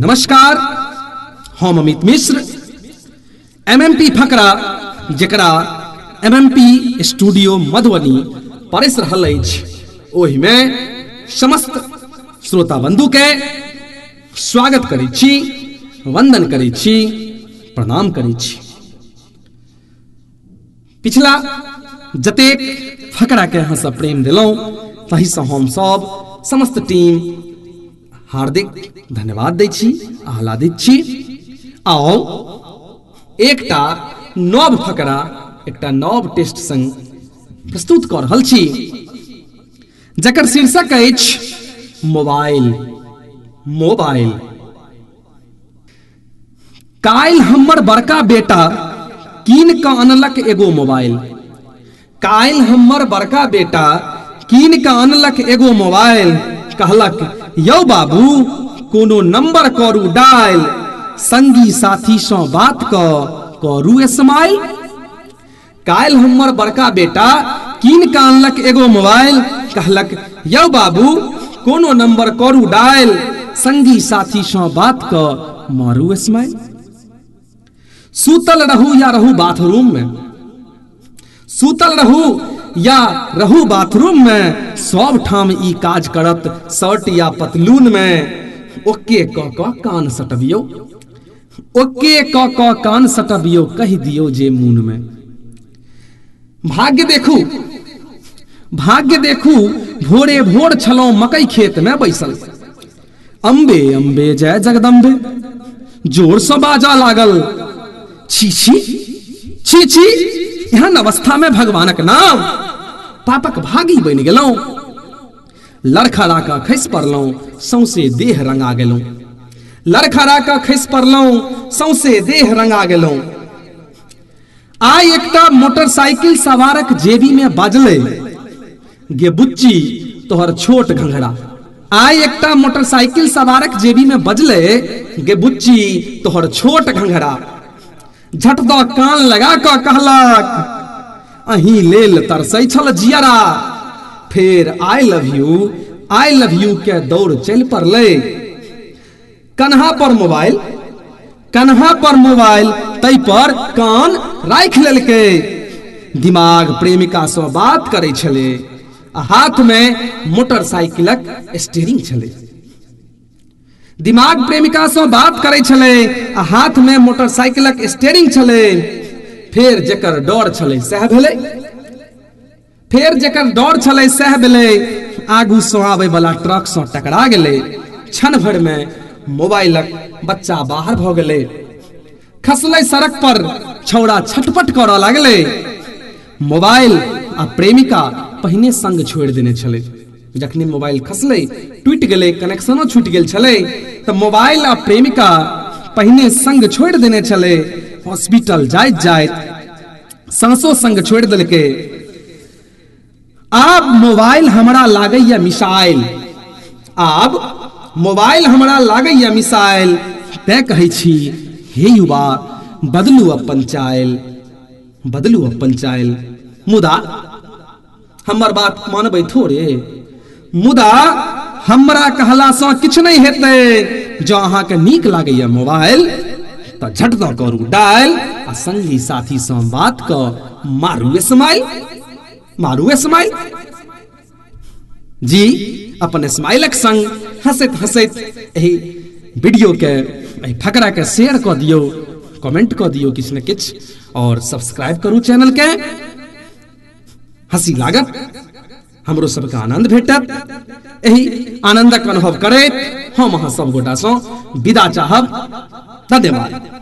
नमस्कार, हम अमित मिश्र, एमएमपी फकरा जकरा एमएमपी स्टूडियो मधुबनी परसि रहल अछि, ओहिमे समस्त श्रोता बंधु के स्वागत करै छी, वंदन करै छी, प्रणाम करै छी। पिछला जतेक फकरा के अहाँ सब प्रेम दिलहुँ ताहिसँ हम सब समस्त टीम हार्दिक धन्यवाद दै छी, आह्लादित छी। आओ एकटा नव फकरा, एकटा नव टेस्ट संग प्रस्तुत कऽ रहल छी, जकर शीर्षक अछि मोबाइल। मोबाइल। काल्हि हमर बड़का बेटा कीन कऽ अनलक एगो मोबाइल। काल्हि हमर बड़का बेटा कीन कऽ अनलक एगो मोबाइल। कहलक यौ बाबू कोनो नंबर करू डायल, संगी साथी सँ बात कऽ करू स्माइल। काल्हि हमर बड़का बेटा कीन कऽ अनलक एगो मोबाइल। कहलक यौ बाबू कोनो नंबर करू डायल, संगी साथी सँ बात कऽ मारू स्माइल। सूतल रहू या रहू बाथरूम में, सूतल रहू या रहू बाथरूम में, सब ठाम ई काज करत शर्ट या पतलून में। ओके क क कान सटबियौ, ओके क क कान सटबियौ, कहि दियौ जे मुन में। भाग्य देखू, भाग्य देखू, भोरे भोर छलहुँ मकई खेत में बैसल। अम्बे अम्बे जय जगदम्बे जोर से बाजा लागल। छी छी छी छी, एहन अवस्था में भगवानक नाम, पापक भागी बनि गेलहुँ। लड़खड़ा कऽ खसि पड़लहुँ, सौंसे देह रंगा गेलहुँ। लड़खड़ा कऽ खसि पड़लहुँ, सौंसे देह रंगा गेलहुँ। आइ एकटा मोटरसाइकिल सवारक जेबी में बाजलै, गे बुच्ची तोहर छोट घंघरा। आइ एकटा मोटरसाइकिल सवारक जेबी में बजलै, गे बुच्ची तोहर छोट घंघरा। झट दऽ कान लगा कऽ कहलक, अहीं लेल तरसै छल जियरा। फेर I love you, I love you के दौड़ चलि पड़लै। कन्हा पर मोबाइल, कन्हा पर मोबाइल, तै पर कान राखि लेलकै। दिमाग प्रेमिका सँ बात करै छलै आ हाथ में मोटरसाइकिलक स्टीयरिंग छलै। दिमाग प्रेमिका सँ बात करै छलै आ हाथ में मोटरसाइकिलक स्टीयरिंग छलै। फेर जकर डर छलै सएह भेलै, फेर जकर डर छलै सएह भेलै। आगू सँ आबै वाला ट्रक सँ टकरा गेलै। क्षण भर में मोबाइलक बच्चा बाहर भऽ गेलै, खसलै सड़क पर। छौड़ा छटपट करऽ लागलै। मोबाइल आ प्रेमिका पहिने संग छोड़ि देने छलै। जखने मोबाइल खसलै टूटि गेलै, कनेक्शनो छूटि गेल छलै। तऽ मोबाइल आ प्रेमिका पहिने संग छोड़ि देने छलै। हॉस्पिटल जाइत जाइत सांसो संग छोड़ि देलकै। आब मोबाइल हमरा लागैया मिसाइल, आब मोबाइल हमरा लागैया मिसाइल। तैं कहै छी हे युवा बदलू अपन चाइल, बदलू अपन चाइल। मुदा हमर बात मानबै थोड़े, मुदा हमरा कहलासँ किछु नहि हेतै। जँ अहाँके नीक लागैया मोबाइल तऽ झट दऽ करू डायल आ संगी साथीसँ बात कऽ मारू स्माइल, मारू स्माइल। जी अपन स्माइलक संग हंसैत हंसैत एहि वीडियो के, एहि फकरा के शेयर कऽ दियौ, कमेंट कऽ दियौ किछु ने किछु, और सब्सक्राइब करू चैनल के। हंसी लागत, हमरो सबके आनंद भेटत। एहि आनंदक अनुभव करैत हम अहाँ सब गोटासँ विदा चाहब। धन्यवाद।